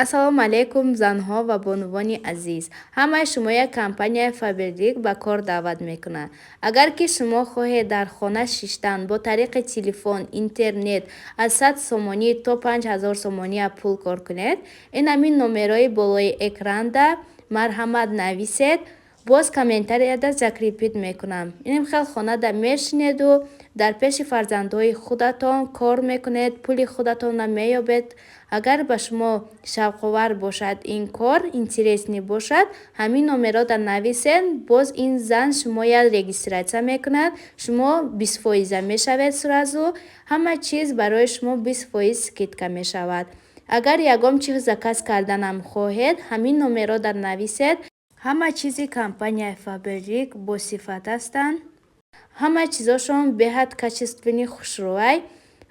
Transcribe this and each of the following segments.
Ассалому алайкум, занҳо ва бонувони азиз! Ҳамаи шумоя компанияи Фаберлик ба кор даъват мекунад. Агар ки шумо хоҳед дар хона шиштан бо тариқи телефон, интернет аз 100 сомонӣ то 5000 сомония пул кор кунед, ин ҳамин номерои болои экранда марҳамат нависед, боз комментарияда закрепить мекунам. Инам хел хонада мешинеду дар пеши фарзандҳои худатон кор мекунед, пули худатонро меёбед. Агар ба шумо шавқовар бошад, ин кор интересный бошад, ҳамин номерода нависед. Боз ин зан шумоя регистрация мекунад, шумо 20-фоиза мешавед, сразу ҳама чиз барои шумо 20% скидка мешавад. Агар ягон чиз заказ карданам хоҳед, ҳамин номерода нависед. Ҳама чизи компанияи Фаберлик босифат ҳастанд, ҳама чизошон беҳад качественный, хушрӯай.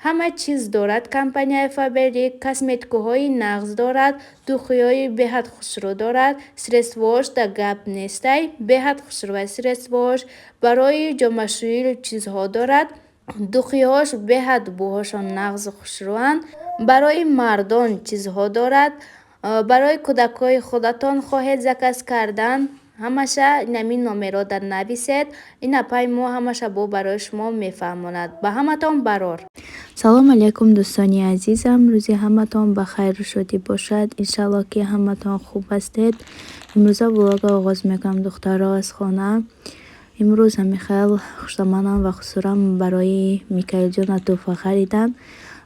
Ҳама чиз дорад компанияи Фаберлик: косметикаҳои нағз дорад, духиҳои беҳад хушрӯ дорад, средствоаш да гап нестай, беҳад хушрӯай средствоаш, барои ҷомашӯӣ чизҳо дорад, духиҳош беҳад бӯҳошон нағзу хушрӯанд, барои мардон чизҳо дорад. Барои кӯдакҳои худатон хоҳед заказ кардан, ҳамаша инамин номерода нависед. Ин апаи мо ҳамаша бо барои шумо мефаҳмонад. Ба ҳаматон барор. Салому алайкум, дӯстони азизам, рӯзи ҳаматон ба хайру шодӣ бошад. Иншаллоҳ, ки ҳаматон хуб ҳастед. Имрӯза влога оғоз мекунам, духтаро, аз хона. Имрӯз ҳамихел хуштаманам ва хусурам барои Микаилҷона тӯҳфа харидан.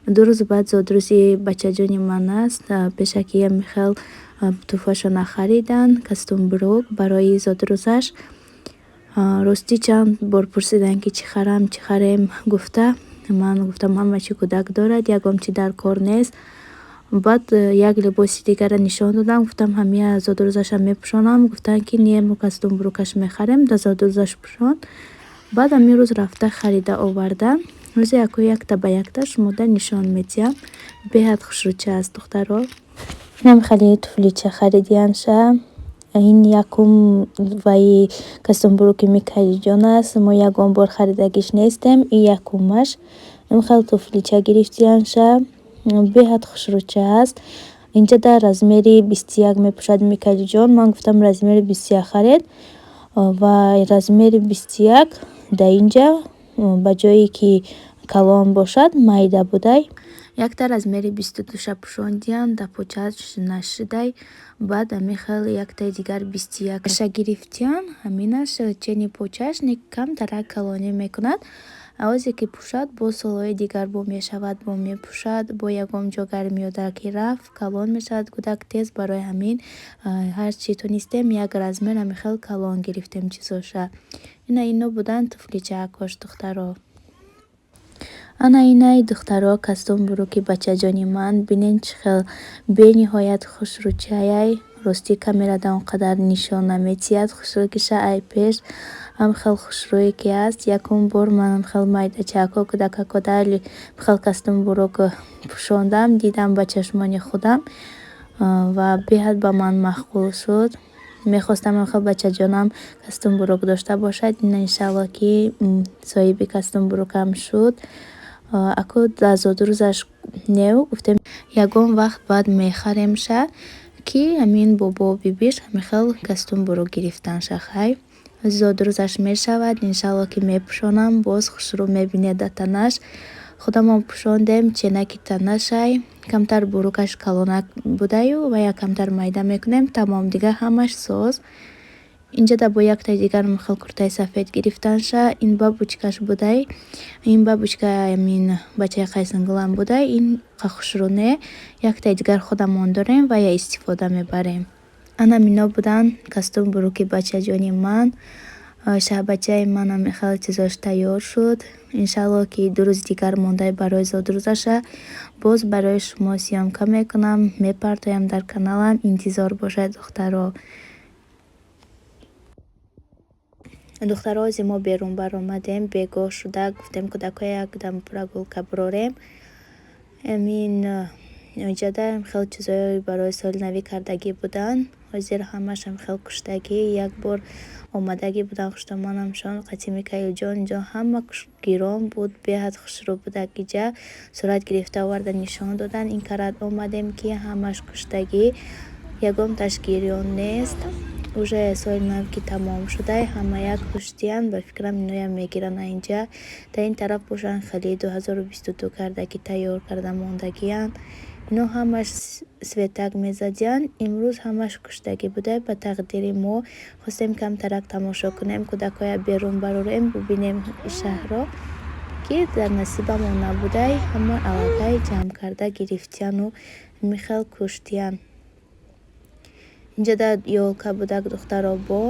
2 рӯз баъд зодрӯзи бачаҷони ман аст. Пешакӣ ҳамихел тӯҳфашона харидан, костюм брюк барои зодрӯзаш. Ростӣ, чанд бор пурсиданд, ки чӣ харам, чӣ харем гуфта. Ман гуфтам, ҳама чӣ кӯдак дорад, ягон чӣ дар кор нест. Баъд як либоси дигарро нишон додам, гуфтам, ҳамия зодрӯзаша мепӯшонам. Гуфтанд, ки не, мо костюм брюкаш мехарем, да зодрӯзаш пӯшон. Баъд ҳамин рӯз рафта харида оварда. Рӯзи яку якта ба якта шумода нишон медиҳам. Беҳад хушрӯча аст, духтаро. Инам хеле туфлича харидианша. Ин якум ваи костюм брюки Микаилҷон аст. Мо ягон бор харидагиш нестем, и якумаш. Ин хел туфлича гирифтианша. Беҳад хушрӯча аст. Инҷа дар размери 21 мепӯшад Микаилҷон. Ман гуфтам, размери 21 харед, ва размери 21 дар инҷа ба ҷое ки калон бошад, майда будай. Якта размери 22-ша пӯшондиям, дар почааш нашидай. Баъд ҳамин хел яктаи дигар 21-ша гирифтиям. Ҳаминаш чени почааш не, камтарак калонӣ мекунад. Авозе ки пӯшад, боз солҳои дигар бо мешавад, бо мепӯшад, бо ягон ҷо гармиёда ки рафт, калон мешавад кӯдак тез. Барои ҳамин ҳарчи тонистем, як размер ҳамин хел калон гирифтем чизоша. Ина ино буданд туфличаакош, духтаро. Ана инаи, духтаро, костюм брюки бачаҷони ман. Бинен, чӣ хел бениҳоят хушрӯчаяй. Ростӣ, камерада он қадар нишон наметиҳад хушрӯгиша. Ай пеш ҳам хел хушрӯе ки аст. Якум бор ман хел майдачако, кӯдакакода хел костюм брюк пӯшондам, дидам ба чашмони худам ва беҳад ба ман маъқул шуд. Мехостам хел бачаҷонам костюм брюк дошта бошад. Ина, иншаллоҳ, ки соҳиби костюм брюкам шуд. Аку дар зодрӯзаш неу, гуфтем, ягон вақт баъд мехаремша, ки ҳамин бобо бибиш ҳамин хел костюм брюк гирифтанша. Хай, зодрӯзаш мешавад, иншаллоҳ, ки мепӯшонам, боз хушрӯ мебинед дар танаш. Худамон пӯшондем, ченаки танашай камтар брюкаш калонак будаю ва як камтар майда мекунем, тамом, дигар ҳамаш соз. Инҷа бо яктаи дигар хел куртаи сафед гирифтанша. Ин бабочкаш будай, ин бабочка ҳамин бачаи қайсангулам будай. Ин хушрӯ не, яктаи дигар худамон дорем ва я истифода мебарем. Ана мино буданд костюм брюки бачаҷони ман. Шаҳбачаи манам хеле чизош тайёр шуд. Иншаллоҳ, ки 2 рӯзи дигар мондай барои зодрӯзаша, боз барои шумо съёмка мекунам, мепартоям дар каналам. Интизор бошед, духтаро. Духтаро, ози мо берун баромадем, бегоҳ шуда, гуфтем, кӯдакҳо якдам прогулка бирорем. Амин. Инҷода хеле чизҳое барои соли навӣ кардагӣ буданд. Ҳозир ҳамаашам хеле куштагӣ. Як бор омадагӣ буданд хуштоманамшон қати Микаилҷон. Инҷо ҳама гирон буд, беҳад хушрӯ будак иҷа. Сурат гирифта оварда нишон доданд. Ин карат омадем, ки ҳамаш куштагӣ. Ягонташ гирён нест. Уже соли нав ки тамом шудай, ҳама як куштиянд. Ба фикрам, иноям мегиранд инҷа. Дар ин тараф бошанд, хеле 2022 кардагӣ, тайёр карда мондагиянд. Ино ҳамаш светак мезадиянд. Имрӯз ҳамаш куштагӣ буда. Ба тақдири мо хостем камтарак тамошо кунем, кӯдакҳоя берун барорем, бубинем шаҳрро, ки дар насибамон набудай. Ҳама аллакай ҷамъ карда гирифтияну ҳамин куштиянд. Инҷода ёлка будак, духтаро. Бо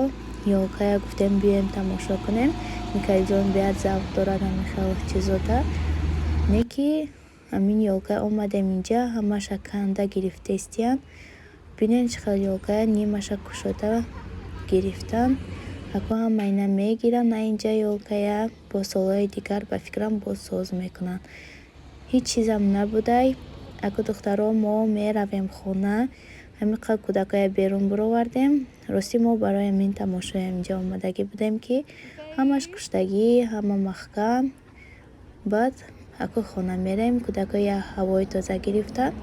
ёлкая гуфтем, биёем тамошо кунем. Микаилҷон беҳад завқ дорад ҳамин хел чизота. Не ки ҳамин ёлка омадем, инҷа ҳамаша канда гирифтестиянд. Бинед, чӣ хел ёлкая нимаша кушода гирифтанд. Ако ҳама ина мегиранд на инҷа ёлкая, бо солҳои дигар, ба фикрам, боз соз мекунанд. Ҳеҷ чизам набудай. Ако, духтаро, мо меравем хона. Ҳамин қадр кӯдакҳоя берун бировардем. Ростӣ, мо барои ҳамин тамошоям инҷа омадагӣ будем, ки ҳамаш куштагӣ, ҳама маҳкам. Баъд ако хона мерем, кӯдакҳо як ҳавои тоза гирифтанд.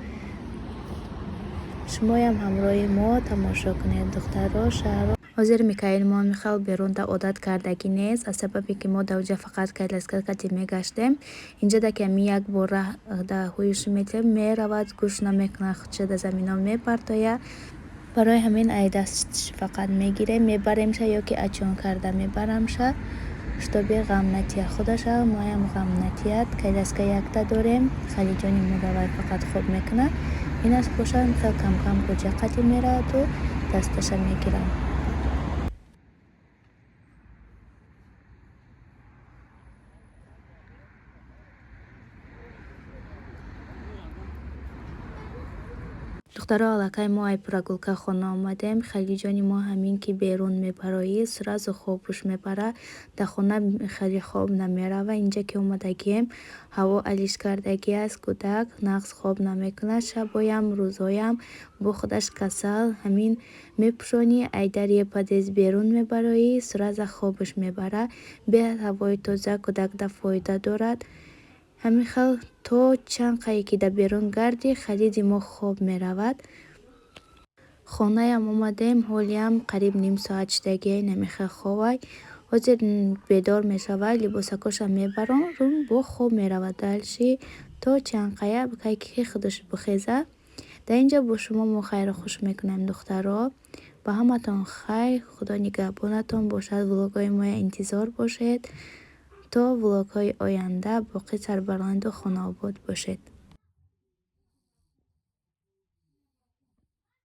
Шумоям ҳамроҳи мо тамошо кунед, духтаро, шаҳрро. Ҳозир Микаил мо михел берунда одат кардагӣ нест, аз сабабе ки мо дар оҷа фақат коляска кати мегаштем. Инҷода ки ҳамин як бор раҳ да ҳуюш метиҳем, меравад, гӯш намекунад, худша дар замино мепартояд. Барои ҳамин ай дастш фақат мегирем, мебаремша ё ки ачон карда мебарамша, чтобы ғам натиҳад худаша, моям ғам натиҳад. Коляска якта дорем, Халиҷони мо давай фақат хоб мекунад. Инаш бошад, хел камкам кӯча қати мераваду дасташа мегирам. Духтаро, аллакай мо ай прогулка хона омадем. Халиҷони мо ҳамин ки берун мебароӣ, сразу хобуш мебарад. Дар хона хеле хоб намерава. Инҷа ки омадагием, ҳаво алиш кардагӣ аст, кӯдак нағз хоб намекунад. Шабоям, рӯзоям бо худаш касал. Ҳамин мепӯшонӣ, ай дари подъезд берун мебароӣ, сразу хобаш мебарад. Беҳад ҳавои тоза кӯдакда фоида дорад. Ҳамин хел то чанд қае ки дар берун гардӣ, Халиди мо хоб меравад. Хонаям омадем, ҳолиам қариб ним соат шудагиай, намехел хобай. Ҳозир бедор мешавад, либосакоша мебарорум, бо хоб меравад дальше то чанд қая, кай ки худаш бихезад. Дар ин ҷо бо шумо мо хайру хуш мекунем, духтаро. Ба ҳаматон хайр, Худо нигаҳбонатон бошад. Влогҳои моя интизор бошед. То влогҳои оянда боқӣ сарбаланду хонаобод бошед.